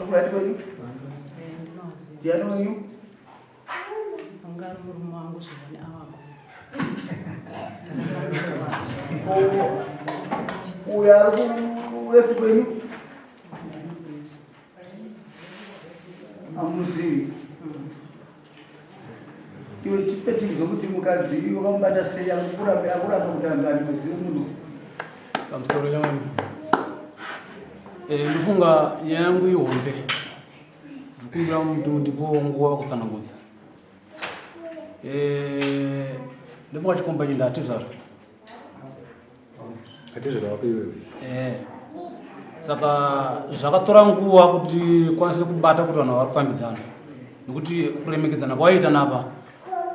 Arikurati kwenyu? Ndiani wenyu? Anga ari murume wangu zvivone avako. Uyo ari kuleft kwenyu? Amuzivi. Iwe tipe tinzwe kuti mukadzi wakamubata sei akuramba akuramba kuti anhu andimuzive munhu. Pamusoro yangu. Eh, ndofunga nyaya yangu ihombe. Ndikumbira kuti mundipewo nguva pakutsanangudza. Eh, ndofunga chikomba ichi ndatizvara. Atizvara wako iwewe. Eh. Saka zvakatora nguva kuti kwanise kubata kuti vanhu vari kufambidzana. Nekuti kuremekedzana kwaiita napa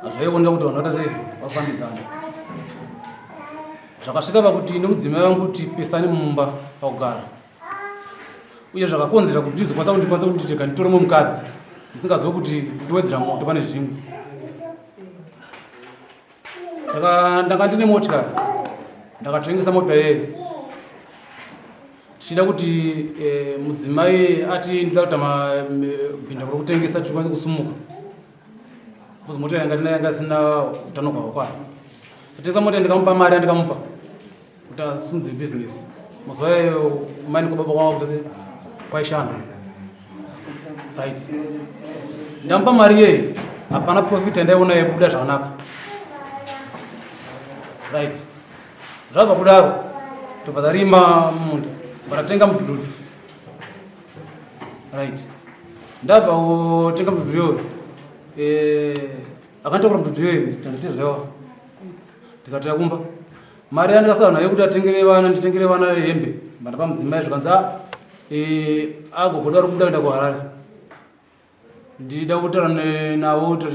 hazvaioneka kuti vanhu vatase vafambidzana. Zvakasvika pakuti nemudzimai wangu tipesane mumba pakugara. uye zvakakonzera kuti ndizokwanisa kuti ndikwanise kuti nditega nditore mumwe mukadzi ndisingazive kuti nditowedzera moto pane zvimwe ndanga ndine motikari ndakatengesa motikari iyeyo tichida kuti eh, mudzimai ati ndida kuita bhinda rokutengesa tikwanise kusumuka because motikari yanga ndinayo yanga isina utano hwakakwana tatengesa motikari ndikamupa mari yandikamupa kuti asimudze business mazuva ayo maini kwababa kwangu kuti kwaishanda right ndamupa mari iyeyi hapana profit yandaiona yaibuda zvakanaka right zvabva kudaro tobva tarima munda batatenga mudhudhudhu right ndabva kutenga mudhudhudhu iyoyo eh, akanditakura mudhudhudhu iyoyo ndanditezvewa ndikatoya kumba mari yandikasara nayo kuti atengere vana nditengere vana hembe mandapa mudzimai zvikanzi a eh, agogoda vari kubuda kuenda kuharare ndida kutaura navo kuti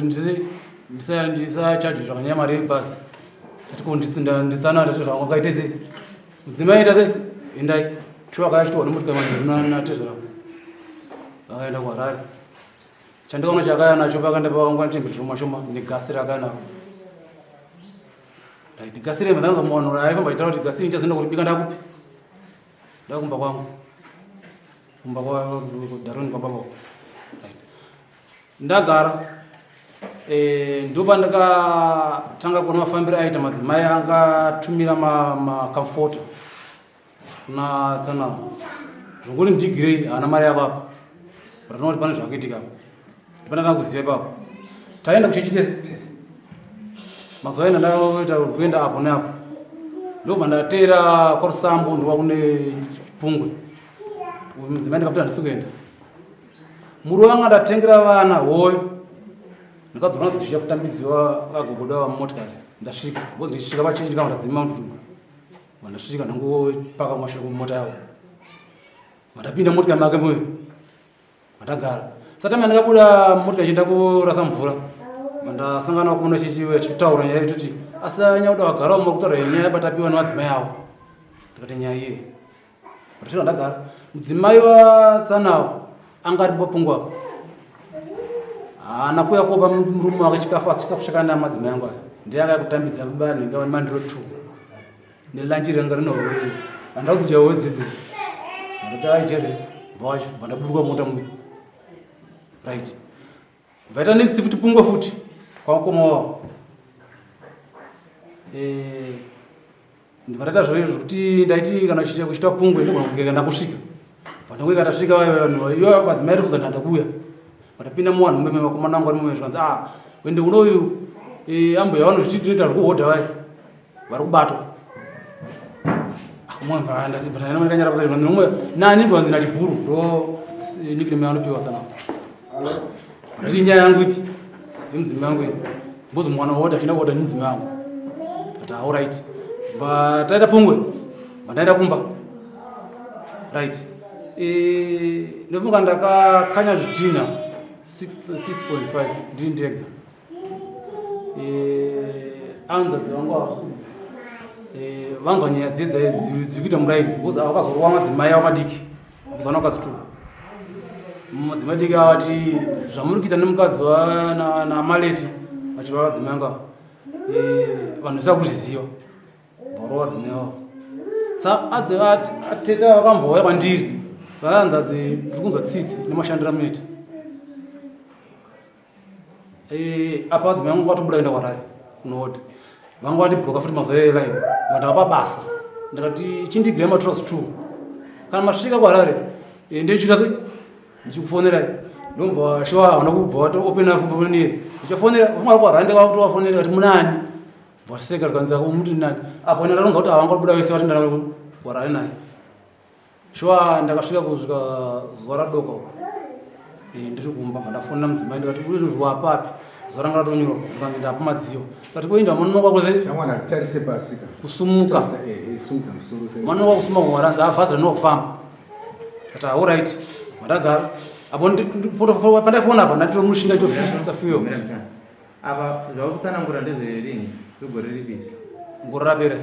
ndisachaje zvakanyanya mari yebhazi atiko nditsana ndati zvangu akaite sei mudzimai aita sei endai shuwa akachitohwa nemotikari manheru natezvara vakaenda kuharare Chandikaona chakaya nacho pakanda pakangwana chembe shoma shoma negasi rakaya naro. Right, gasi rema ndanga muwanhu raifamba achitaura kuti gasi ndichazoenda kuribika ndakupi? Ndakumba kwangu. Kumba kwa Daroni kwa baba. Right. Ndagara eh ndopa ndakatanga kuona mafambiro aita madzimai angatumira ma, ma comforter kuna tsana zvongori ndigirei haana mari yavo apa but tinoona kuti pane zvakuitika apa ndipana kuziva ipapo taenda kuchechi tese mazuva ena ndakuita kuenda apo neapo ndobva ndateera kwarusambo ndova kune pungwe uyu mudzimai ndikamuti handisi kuenda murume wanga ndatengera vana hoyo ndikadzona dzichiya kutambidziwa agogoda vamumotikari ndasvika because ndichisvika pachechi ndikanga ndadzima mututu Vandasvika ndangopaka mashoko mumota yavo. Vandapinda motikari make muyo. Vandagara. Sati manje ndakabuda motikari ichienda kurasa mvura. Vandasangana vakomana chichi vachitaura nyaya yekuti asi nyauda vagara vamwe kutaura nyaya yabatapiwa nevadzimai avo. Ndikati nyaya iye. Ndasvika ndagara. Mudzimai waTsanawo anga ari papungwa apo. Haana kuuya kopa murume wake chikafu asi chikafu chakanaka madzimai angu aya. Ndiye akakutambidza vanhu vane mandiro 2. Nelanchi ranga rine hove. Handau dzidya hove dzidzi. Ndakati aijere bvacho bva ndaburuka mota muye. Right. Vaita next futi pungwe futi kwamukoma wavo. Eh ndikataita zvoizvo zvekuti ndaiti kana kuchita pungwe ndogona kunge ndakusvika. Pandangwe katasvika vanhu iyo madzimai rifuza ndanda kuuya. Patapinda muwanhu mumwe vakomana vangu vari mumwe zvikanzi ah wende unoyu eh ambuya vanozviti tinoita zvekuhodha vaya. vari kubatwa nani kwanzi nachibhuru ndo nickname yanopiwa tsana ndati nyaya yangu ipi yemudzimai wangu iyi mbozi mwana woda achida kuoda nemudzimai wangu but alright taita pungwe vandaenda kumba right eh, ndofunga ndakakanya zvidhina 6.5 ndiri ndega Eh, hanzvadzi vangu ava eh, vanzwa nyaya dziye dziri kuita murairi because vakazorova madzimai avo madiki vakuzana vakadzi two madzimai diki ava ati zvamuri kuita nemukadzi namaleti vachirova vadzimai vangu ava eh, vanhu vese vakuzviziva varova vadzimai vavo sa ateta vakambouya kwandiri Vahanzadzi, ndiri kunzwa tsitsi nemashandiro amunoita. Eh, apa vadzimai vangu vatobuda kuenda kwaRaya kunoodha. Vanga vandibhuroka futi mazuva eline. Vandava pabasa. Ndakati chindigirai matros 2. Kana masvika kuHarare, eh, ndichiita sei? Ndichikufonerai. Ndobva shuwa hauna kubva wato open up phone iye. Ndichafonera, ufunga kuHarare ndakatovafonera ndikati munani? Vaseka zvikanzi ako muti nani? Apo ndaronza kuti avanga kubuda vese vati ndana kuHarare naye. Shuwa ndakasvika kusvika zuva radoka uko. Eh, ndiri kumba ndafonera mudzimai ndikati uri zuva papi? Zuva ranga ratonyura zvikanzi ndapa madziyo. Ndikati kuenda manonoka kuze Shamwari tarise pasika. kusumuka. Eh, eh, sumudza musoro se. Manonoka kusumuka waranza bhazi rinoka kufamba. Ndikati all right. Mandagara. Apo pandaifona apa ndandiri mushinga chitofisa fuel. Mira mchana. Apa zvakutsanangura ndezverini zvegore ripi? Gore rapera.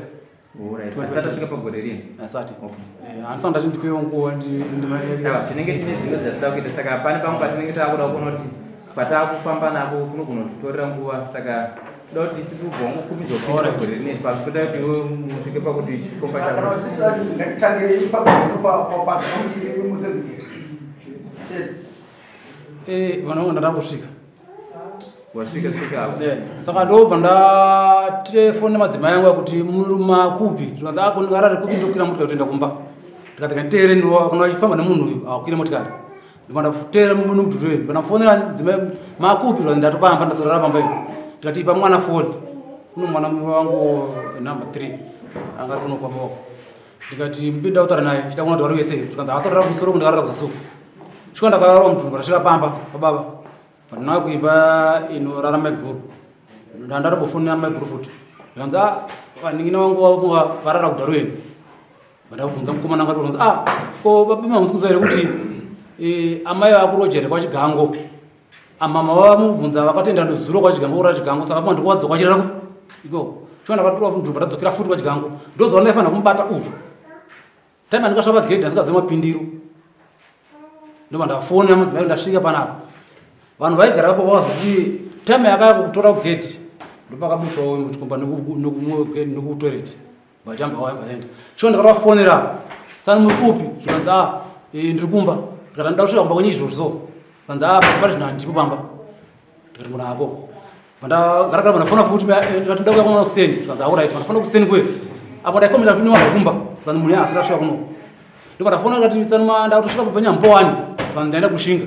Alright. Asati asvika pagore rini? Asati. Okay. Eh, handisati ndati ndikupewo nguva Aiwa, tinenge tine zvimwe zvatinoda kuita saka pane pamwe patinenge taakuda kuona kuti patakufamba nako kunogona kutitorera nguva saka toda kuti isusu ubva wangokumidzwa kupinda Alright. pagore rineri pasi toda kuti iwe musvike pakuti chikomba Kana chako uchiti ngatitangire ipapo pa musenzekere. Eh, vanhu vangu ndada kusvika. wasvika svika apo Eh, saka ndobva ndatirefone madzimai angu akuti makupi zvikanzi ako ndikarare kupi ndokwira motikari kutoenda kumba ndikati kanditeere kana achifamba nemunhu uyu akwire motikari ndobva ndateera nomudhuri uyu ndobva ndafonera mudzimai makupi zvikanzi ndatopamba ndatorara pamba iyo ndikati ipa mwana foni kuno mwana wangu number 3 anga ari kuno kwamba wako ndikati mbida kutaura naye chida kuona kuti vari wese zvikanzi akatorara kumusoro kundikarara kuzasi uku svika ndakarara mudhuri ndasvika pamba pababa Pandinauya kuimba inorara maiguru ndandatombofonera maiguru futi zvikanzi a vanin'ina vangu vafunga varara kudharuweni vandabvunza mukomana anga tonzi a ko baba mamusi kuziva here kuti eh, amai vakuroja here kwachigango amama vamubvunza vakatoenda ndozuro kwachigango kura chigango saka pamwe ndikuwadzoka vachirara ku ikoko shuwa ndakatora mudhumba ndadzokera futi kwachigango ndozuva ndaifanira kumubata uzvo Time andikasvika pagedhi andisikazive mapindiro. Ndobva ndafona madzimai ndasvika panapa. Vanhu vaigara apo vakazoti time yakaya kutora kugedhi ndopakabiswawo muchikomba nekutoilet vachamba vaya vaenda. Sho ndakavafonera sani muri kupi zvikanzi ah eh, ndiri kumba ndikati ndida kusvika kumba kwenyu izvozvo zvikanzi ah pari zvino handipo pamba ndikati munhu ako vandagara gara vandafona futi eh, ndikati ndauya kuno kuseni zvikanzi auright vandafona kuseni kwe apo ndaikomera futi nevanhu kumba zvikanzi munhu asiri asvika kuno ndobva ndafona ndikati tsanuma ndakutosvika pabva mbowani zvikanzi ndaenda kushinga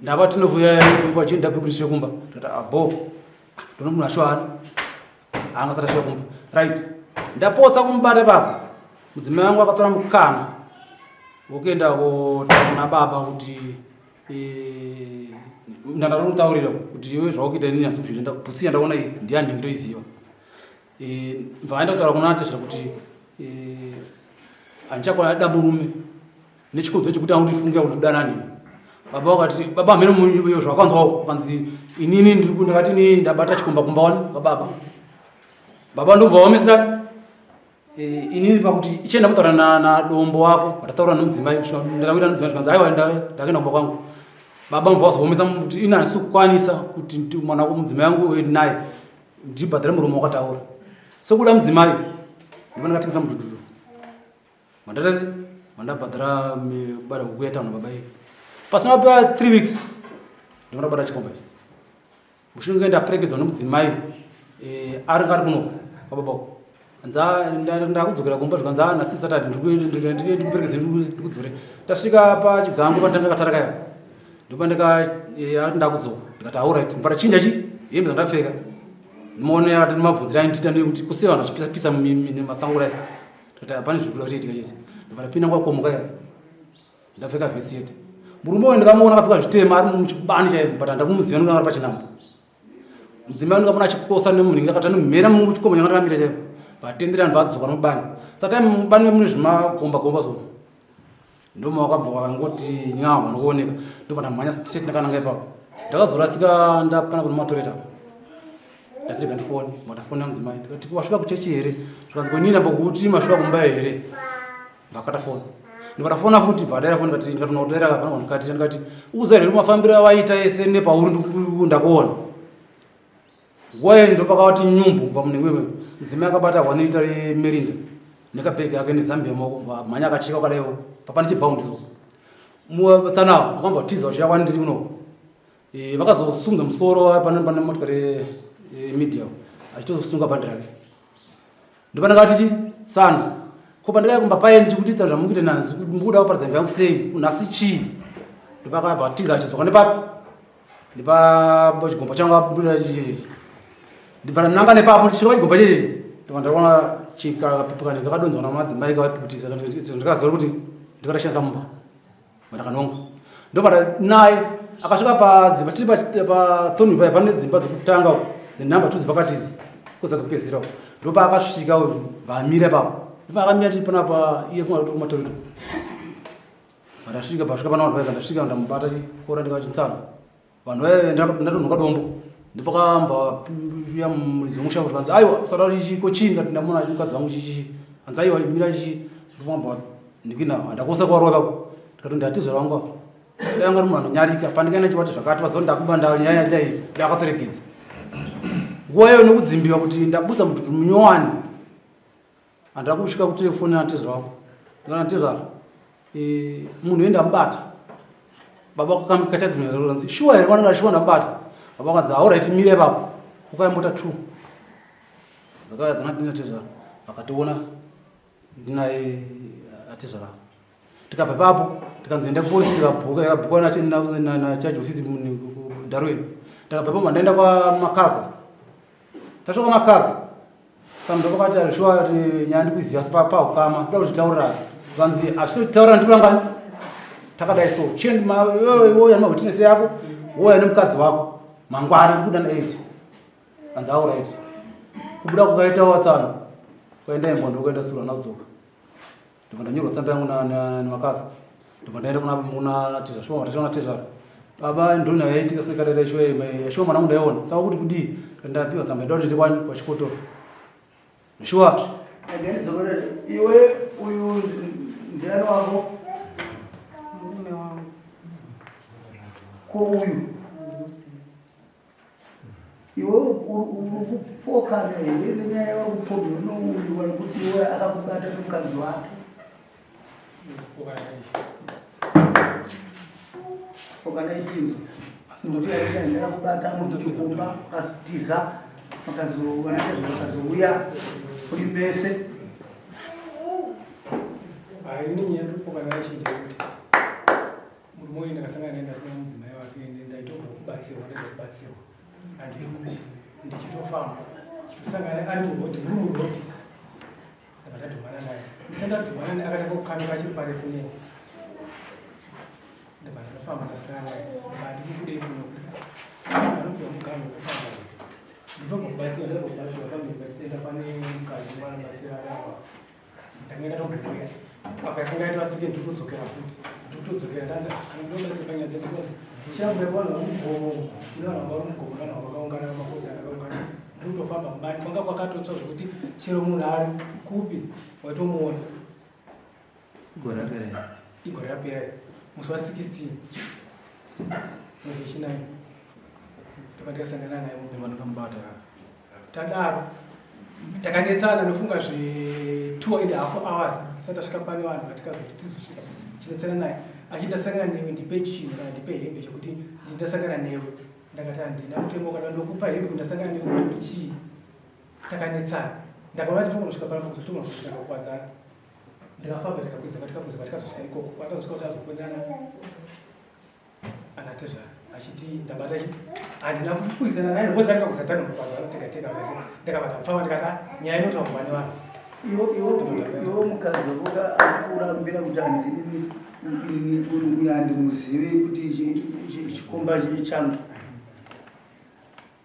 ndava tinovuya kwajenda kuti tisvike kumba ndikati abo ah, ndona munhu acho ani anga asati asvika kumba right ndapotsa kumubata ipapo mudzimai wangu akatora mukana wokuenda kuna baba kuti Eh, ndandatonotaurira kuti iwe zvawakuita inini asi kuzvienda bhutsu yandaona iyi ndiyani nditoiziva eh, vaenda kutaura kuna atezvera kuti eh, handichakwana da murume nechikodzo chekuti anondifungira kuti ndodana nini baba vakati baba hameno iyo zvawakanzwawo kanzi inini ndakati inini ndabata chikomba kumba wani bababa baba ndobva wamisa Eh, inini pakuti ichienda kutaura nadombo wako watataura nemudzimai ndatakuita nemudzimai zvikanzi aiwa ndakaenda kumba kwangu baba mubva wazoomesa kuti ini handisi kukwanisa kuti mwana wako mudzimai wangu uende naye ndibhadhare muromo wakataura sokuda mudzimai ndiva ndakatengesa mudhudhudhu mandatase mandabhadhara mibara huku yatauna baba iyo pasina pa 3 weeks ndibva ndabata chikomba ichi Mushure mekunge ndaperekedzwa nemudzimai eh, ari ari kuno kwababa uko nza ndakudzokera kumba zvikanzi ah nhasi Saturday ndikuperekedze ndikudzore tasvika pachigango pandanga katara kaya ndopandika eh, ati ndakudzoka ndikati alright mbara chinja chi hembe dzandapfeka ndimaone ati mabvunzira aindita ndekuti kuse vanhu vachipisa pisa masango kudai ndikati hapana zviri kuda kuchiitika chete ndobva ndapinda kwakomoka ya ndapfeka vhesi chete murume uyu ndikamuona akapfeka zvitema ari muchibani chaipo but handakumuziva nekuti ari pachinambo mudzimai ndikamuona achikosa nemunhu akati anomhera muchikomo changa ndakamira chaipo vatendera vanhu vadzoka nomubani saka time mubani mune zvimagomba gomba so ndoma wakabva wakangoti nyama nokuoneka ndobva ndamhanya straight ndakananga ipapo ndakazorasika ndapana kune matoreta apo ndati rega ndifone ndafona mudzimai ndikati wasvika kuchechi here zvikanzi konini ambokuti masvika kumba here Ndakata foni. Ndikata fona futi bvadaira foni ndikati ndikati unodaira pana vanhu kati ndikati ukuziva here mafambiro awaita ese nepauri ndakuona. Nguva iyo ndopakawati nyumbu pamunenge wewe. Mudzimai akabata 1 liter remerinda. Nekabhegi ake nezambia maoko mhanya akacheka kwakadaiwo papane chibhaundi so. Tsana wakamba tiza uchiya kwandiri kuno. Eh, vakazosunga musoro pane pane motikari yemedia achitosunga bhandi rake. Ndopandakati chi tsano. Ko pandakauya kumba paye ndichikuti tsano zvamukuita nanzi mukuda kuparadza imba yangu sei nhasi chii? Ndopakabva tiza achidzoka nepapi? Nepa chigomba changu abuda chichi. Ndibva ndananga nepapo ndichisvika pachigomba chichi. Ndobva ndaona chikapepuka kakadonzwa namadzimai kavapukutisa ndikaziva kuti ndikatoshandisa mumba. Ndakanonga. Ndobva naye akasvika padzimba tiri pathornhill paya pane dzimba dzekutanga dzenhamba two dzepakati idzi kuza dzekupedzisira uko. Ndopaakasvika uyu bvaamira ipapo. Ndobva akamira tiri panapa iye funga kuti kumatorito. Ndasvika pasvika pana vanhu vaya ndasvika ndamubata chikora ndikati ntsano. Vanhu vaya ndatonhoka dombo. Ndopakamba ya muridzi wemusha zvikanzi aiwa usada kuti chiko chii ndikati ndamona mukadzi wangu chichi. Hanzi aiwa mira chichi. Ndopamba ndikina ndakosa kwarova ipapo. Ndikati ndatizva wangu. Dai anga ari munhu anonyarika pandikaenda ndichivati zvakati vazoona ndakuba ndanyaya ndai ndakatoregedza. Nguva iyoyo nekudzimbiwa kuti ndabudza mututu munyowani. Handina kusvika kutelefoni natezvara wangu. Ndikaona tezvara eh, munhu uye ndamubata. Baba kachadzimira zvanzi shuwa here mwana shuwa ndamubata. Baba vakanzi alright mira ipapo. Kukaya mota 2. Dzakauya dzana tezvara vakationa ndinaye atezvara. Tikabva ipapo tikanzi enda kupolisi ndikabhuka yakabhukwa nacharge office Darwin. Takabva ipapo ndaenda kwaMakaza. Tasvika makazi. Saka ndopakati shuwa kuti nyaya ndikuiziva asi paukama ndoda kuzvitaurira. Zvanzi hazvisitaura nditurangani. Takadai so. Chiend ma wewe wouya nemawitness yako, wouya nemukadzi wako. Mangwana tikuda na 8. Anzi all right. Kubuda kukaita watsano. Kuenda imbondo kuenda sura nadzoka. Ndobva ndanyorwa tsamba yangu namakazi. Ndobva ndaenda kuna kuna tezvara. Shuwa ndataona tezvara. Baba ndona yaitika sekadai shuwa shuwa mwana wangu ndaiona. Saka kuti kudii? Ndapiwa tsamba ndoda kuti kwani kwachikotoro. Shuwa. Again dzokorera. Iwe uyu ndiani wako? Murume wangu. Ko uyu? Iwe uri kupokana here nenyaya yauri kupomherwa nouyu wari kuti iwe akakubata nemukadzi wake? Pokana ichii? Nokuti ndakakubata muchikomba ukatiza makazowana zvakazouya kuri mese. Hayi ini nyaya ndiri kupokana ichii ndeyekuti Murume uyu ndakasangana naye ndasina mudzimai wake ende ndaitombokubatsirwa ndaitokubatsirwa and ndichitofamba chitosangana ari muroad muri muroad ndabva ndadhumana naye ndisati ndadhumana naye akatanga kukanuka achiri parefu neni ndabva ndatofamba ndasangana naye ndabva andikubudei kuno anopiwa muganho wekufamba nditobva kubatsirwa ndabva kubatsirwa pamberi pachitenda pane mukadzi wanobatsira apa ndanga ndatogouya apa yakanga yaita sike ndikutodzokera futi ndikutodzokera ndanzi anondobatsira panyaya dzedzokozi chambwe vanhu vari mugomo kune vanhu vari mugomo vanhu vakaungana makozi akaungana ndikutofamba mubani kwanga kwakatotsva zvekuti chero munhu ari kupi waitomuona Gore rapera. Igore rapera musi wa 16 mwedzi wechinai ndopandakasangana naye Ndakambata. Tadaro takanetsana nofunga zve 2 and half hours tisati tasvika pane vanhu vatikazoti tizosvika chinetsana naye achiti ndasangana newe ndipe chinhu kana ndipe hembe chekuti ndasangana newe ndakati handina mutemo kana ndokupa hembe kuti ndasangana newe kuti uri chii takanetsana ndakaona kuti togonosvika pano kuzotogonosvika kukwadzana ndikafamba tikakwidza patikakwidza patikazosvika ikoko kwakazosvika kuti azofonana Anatezvara achiti ndabata chi handina kukwizana naye nokuti ndanga kusatanga kukwadzana tega tega zvese ndakabata pfava ndikati ah, nyaya inotaurwa nevanhu iwo iwo iwo mukadzi wako arikurambira kuti hanzi uyu handimuzivi kuti chikomba changu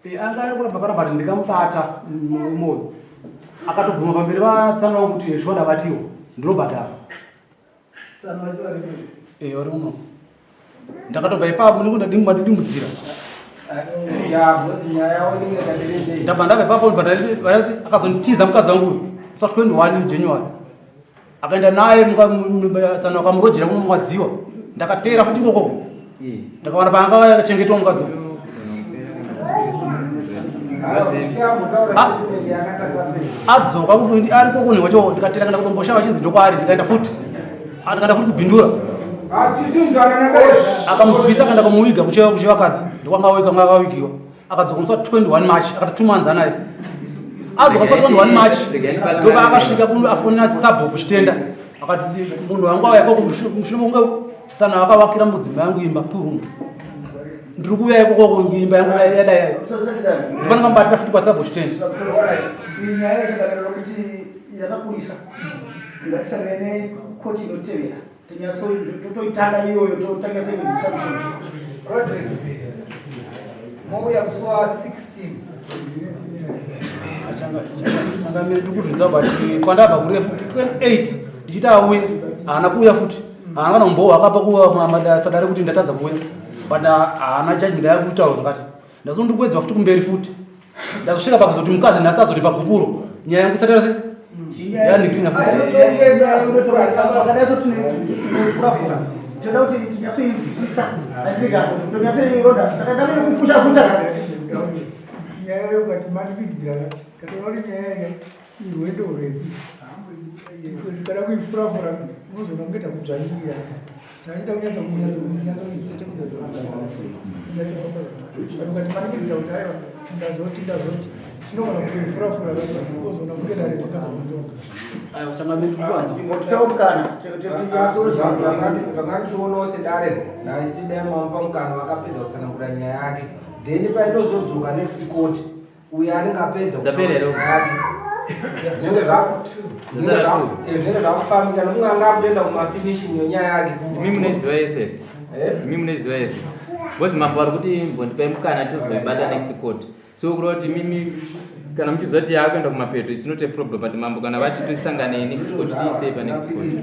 Eh, anga ari kuramba panapa kuti ndikamubata murume uyu akatobvuma pamberi vatsana vangu kuti shuwa ndabatiwa ndinobhadhara Tsano vacho vari kupi? Eh, vari uno. Ndakatobva ipapo nekuti ndadimbudzira. Ya, because nyaya yavo inenge yakati Ndabva ndabva ipapo ndibva ndati varasi akazonditiza mukadzi wangu uyu. Musi wa 21 January. Akaenda naye tsano akamurojera kumwadziwa. Ndakateera futi ikoko. Ndakawana paanga akachengetwa mukadzi uyu. Adzoka ariko kunhu kwacho ndikatera kana kudombosha vachinzi ndokwaari ndikaenda futi. Ndikaenda futi kubhindura. Akamubvisa akaenda kumuviga kuchevakadzi ndokwanga akavigiwa. Akadzoka musi wa 21 March akati 2 months anaye. Adzoka musi wa 21 March ndopaakasvika kuno afonera sabhuku chitenda akati munhu wangu auya ikoko mushure mekunge tsana akavakira mudzimai yangu imba 2 room. Ndiri kuuya ikoko imba yangu yadai yai. Ndopana kambatira futi kwasabhuku chitenda. Nyaya yacho kuti yakakurisa ngatisangane koti inotevera tinyatsotoitanga iyoyo totanga seizisa Rodrick, mouya musi wa 16. Changamire ndikuzvinzwa but kwandabva kurefu kuti 28 ndichiti auye haana kuuya futi haana kana umbowo akapa kusadare kuti ndatadza kuuya but haana judgment yakutaura zvakati ndazo ndikuwedzwa futi kumberi futi ndazosvika pakuzoti mukadzi nhasi azoti pagupuro nyaya yangu isati yarase yandigrina futi wakadaiso tinofurafura tinoda kuti tinyatsoinzwisisa atika tonyatsoiroda takada kufusha futa Nyaya yo ukatimanikidzira tatoona kuti nyaya iya irwendo refu kana kuifurafura unozoona kunge takudzvanyirira tachida kunyatsa kunyatsoitsetekudza zvakanaka ukatimanikidzira kuti aiwa ndazoti ndazoti tinogona kutoifurafura uzoona kunge dare zingakakutonga. Aiwa changamire tikuwanza tipewo mukana. Zvangandichionawo sedare ndachitidai mamupa mukana wakapedza kutsanangura nyaya yake, then painozodzoka next court uyo anenge apedza Dzapera here? kutaura nyaya yake zvinenge zvakufambika nomumwe anga akutoenda kumafinishing yenyaya yake. Imi munoiziva yese? Imi munoiziva yese because mambo vari kuti mbondipai mukana tozoibata next court, so kureva kuti mimi kana muchiziva kuti yaakuenda kumapeto, it's not a problem, but mambo kana vati toisangane next court, tiisei panext court.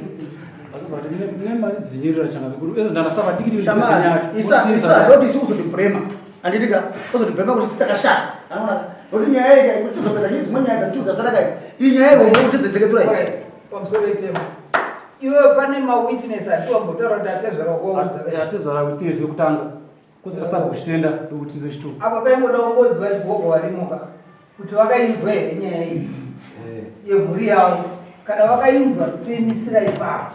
Nemaidzvinyirira changamire ndandasava dikiti. Isa rodi isi uzotibhurema anditika uzotibhurema kuti sitakashata anoona rodi nyaya ika ikuti tizopedza nyaya dzimwe nyaya dzatiudza sadaka iyi nyaya ihombe kuti tizodzeketura iyi. Alright, pamusoro itema iwe pane mawitness atiwambotaura kuti atezvara kwaudza? Atezvara witness yekutanga kuzira sabhuku chitenda ndokuti chituru. Apa paingoda kungonzwa chigogo varimoka kuti vakainzwa here nyaya iyi yemhuri yavo. Kana vakainzwa toimisira ipapo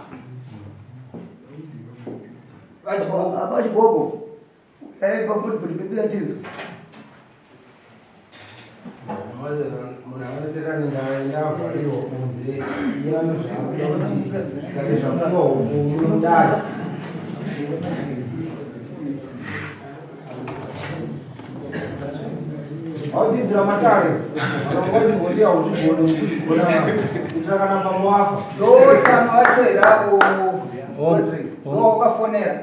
vachigogo. Apa chigogo pabhodibhodi pedu yatizo. Munhu anoserana ndavhariwa kunze iye anozvakuda kuti zvikati zvapuwa unodari haudzidzira matare anongoti ngoti hauzvigoni kuzvigona kuitira kana pamwe wafa. Ndotsano vacho here avo? Ndowakukafonera?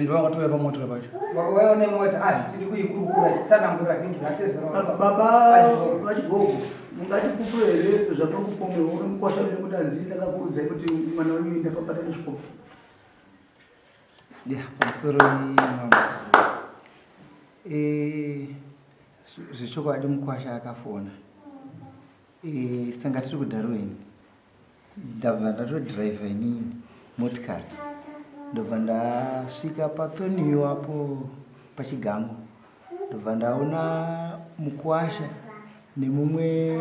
Ndowakatouya pamotera pacho. Wakauya nemota ah tiri kuikurukura chitsanangura tinzi atezvara. Baba vachigogo, mungatipupure here zvamuri kupomerwa uri mukwasha wenyu kuti hanzi ndakakuudzai kuti mwana wenyu ndakabata nechikoro? Ya, pamusoro mama. Zvechokwadi mukwasha akafona. Sanga tiri kuDarwin, ndabva ndatodhiraivha inini motikari, ndobva ndasvika paThornhill apo pachigango, ndobva ndaona mukwasha nemumwe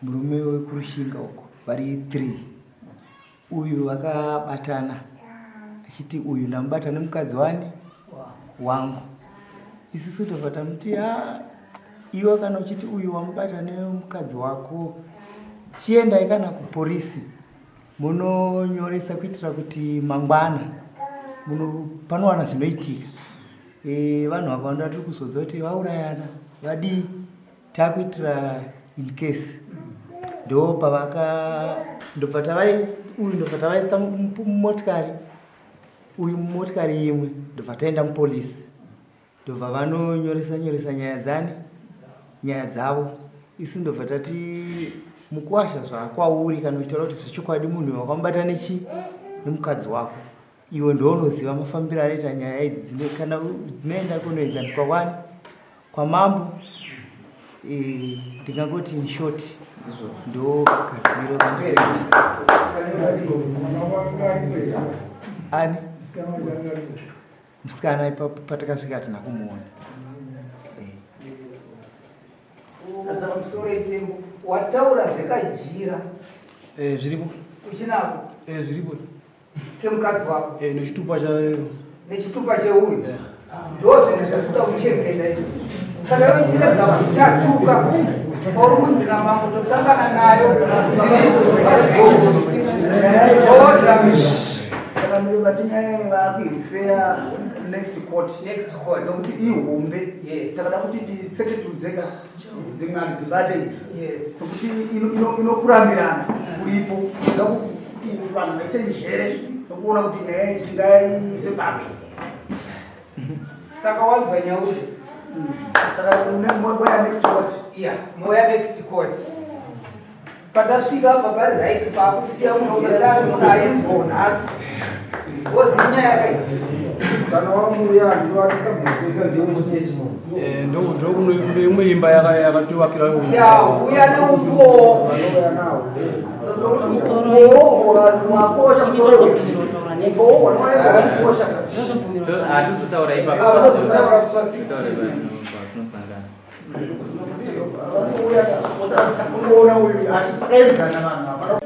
murume wekuRushinga uko vari 3 uyu vakabatana achiti uyu ndamubata nemukadzi wani wangu. Isusu tobva tamuti ha iwe kana uchiti uyu wamubata nemukadzi wako, chiendai kana kuporisi munonyoresa kuitira kuti mangwana panowana zvinoitika. Vanhu vakawanda tiri kuzodza kuti vaurayana vadii, takuitira in case ndo pavaka ndobva uyu ndobva tavaisa mumotikari, uyu mumotikari imwe, ndobva taenda mupolisi, ndobva vanonyoresa nyoresa nyaya dzani nyaya dzavo. Isi ndobva tati mukuwasha zvakwauri kana uchitaura kuti zvechokwadi munhu wakamubata nechi nemukadzi wako, iwe ndounoziva mafambiro anoita nyaya idzi kana dzinoenda kunoenzaniswa kwani kwamambo. Ndingangoti in short ndo kaziviro kandinoita. Ani musikana ipapo patakasvika hatina kumuona. Pamusoro itembo wataura zvekajira. Eh, zviripo. Uchinako? Eh, zviripo. Kemukadzi wako? Eh, nechitupa cha nechitupa cheuyu. Eh. Ndo zvinhu zvatoda kuchengeta izvi. Saka iwe chirega kutatuka pauri kunzi namambo tosangana nayo Order. Saka vati nyaya vakuirifera next court. Next court. Nokuti ihombe. Yes. Saka da kuti titseketudzeka dzimwe hanhu dzibate idzi. Yes. Nokuti inokurambirana kuripo. Toda kuti vanhu vaise njere nokuona kuti nyaya iyi tingaise papi. Saka wanzwa nyaude. Saka moya next court. Yeah, moya next court. Patasvika apa pari right paakusiya munhu wese ari munhu ainzwa nhasi. Wozi nyaya kai. Kana wamuya ndoatisabvuteka ndewechesi munhu. Eh, ndo imwe imba yakatovakira. Ya, uya neumbowo. Vanouya nawo. Umbowo wakosha musoro uyu. Umbowo wakosha. Hatitotaura ipapo. Tinotaura Tinotaura ipapo, tinosangana. Vanouya kungoona uyu asi pakaenzana vanhu hapana.